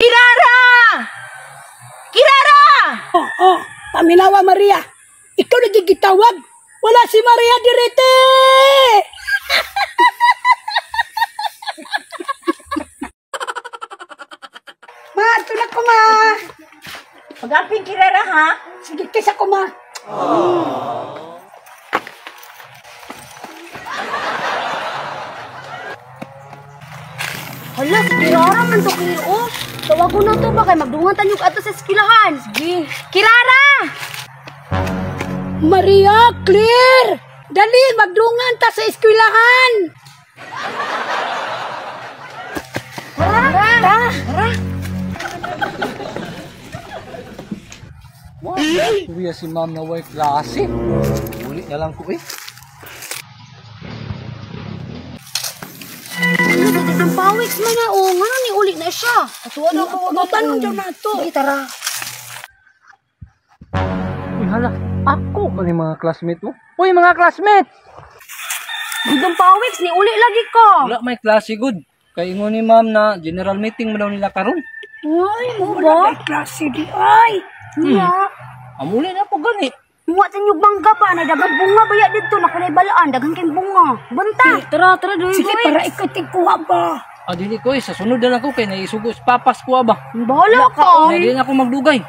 Kirara! Kirara! Oh, paminawa Maria. Ikaw lagi gitawag. Wala si Maria direte. Ma, tulak ko ma. Pag-amping Kirara ha? Sige kaysa ko ma. Hala, si Kirara man to Claire, oh. Tawagon na to ba kay magdungan tanyog ato sa eskwelahan. Sige. Kirara! Maria, clear! Dali, magdungan ta sa eskwelahan. Tara! Ta. Wow, kuya si ma'am na way klase. Uli na lang ko eh. Ano, dito pawiks man na, oh. Ngano ni uli na siya? Atuwa na ako. Matanong daw na to. Sige, tara. Uy, hala, ako man yung mga classmate mo. Uy, mga classmate! Dudong pawiks, ni uli lagi ka. Wala may klase good. Kay ingon ni ma'am na general meeting mo daw nila karon. Ay, mo Wala ba? kay klase di ay. Niya. Amuli na po gani. Muwa tanyog mangga ba? Na daghang bunga ba ya dito? Nakunay balaan, daghang kay bunga. Banta. Tara, tara, doy. Sige, para ikaw tigkuha ba? Ah, dili ko eh. Sa sunod na lang ko kay naisugo sa papas ko ba. Bahala ka. Ay, dili na ako magdugay.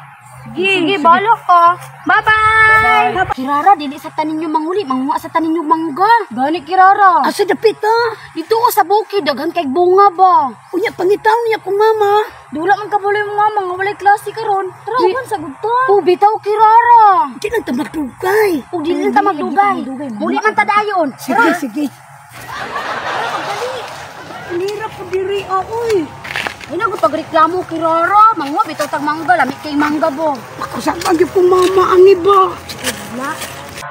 Sige, sige, bahala ka. Bye-bye. Kirara, dili sa tanin yung manguli, manguha sa tanin yung mangga. Gani, Kirara. Asa dapit ha? Dito ko sa bukid, daghan kay bunga ba. Unya, pangitaw niya kong mama. Dula man kabalo yung mama, nga walay klase karon. Tara, uban sa gudto. Oh, bitaw Kirara. Di lang ta magdugay. Ug dili lang ta magdugay. Muli man ta dayon. Sige, sige. Nira po diri, oy. Ay nago pagreklamo Kirara, manguha bitaw tag mangga, lami kay mangga bo. Ako sa bagyo kong mama ang iba. Wala.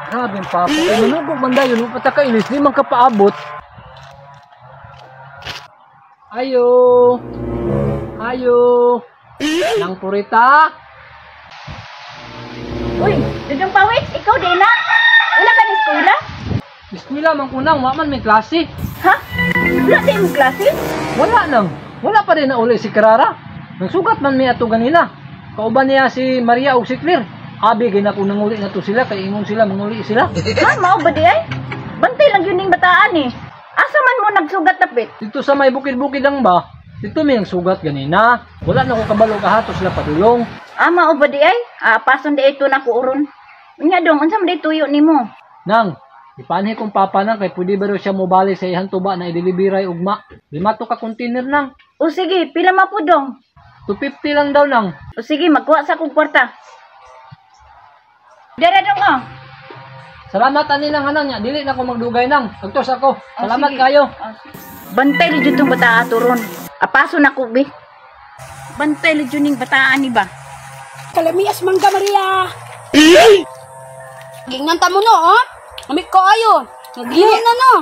Grabe ang papa. Ay, manugo man dayon. Mo pata ka ilis. Di man ka paabot. Ayo. Ayo. Nang purita. Uy, Dudong Pawis, ikaw din na. Wala ka ni eskwela? Eskwela man kunang, wa man may klase. Ha? Wala din mo klase? Wala nang. Wala pa rin na uli si Kirara. Nagsugat man may ato ganina. Kauban niya si Maria o si Claire. Abi, gina ko nanguli na to sila. Kay ingon sila, manguli sila. Ha, mao ba di ay? Bantay lang yun ning bataan eh. Asa man mo nagsugat dapit? Dito sa may bukid-bukid lang ba? Dito may nagsugat ganina. Wala na ko kabalo kahato sila padulong. Ah, mao ba di ay? Ah, pason di ito na ko uron. Unya dong, unsa man di tuyo nimo? Nang, ipanhi kong papa nang kay pwede ba daw siya mobali sa ihang tuba na idelivery ugma. 5 to ka container nang. O sige, pila man po dong? 250 lang daw nang. O sige, magkuha sa akong kwarta. Dara dong oh. Salamat ani nang hanang niya. Dili na ko magdugay nang. Agtos ako. Salamat sige. kayo. Bantay li jud tong bataa turon. Apaso na ko bi. Bantay li jud ning bataan ni ba. Kalamias mangga Maria. Gingnan ta mo no, ha? Amik kaayo. Naglihi na no.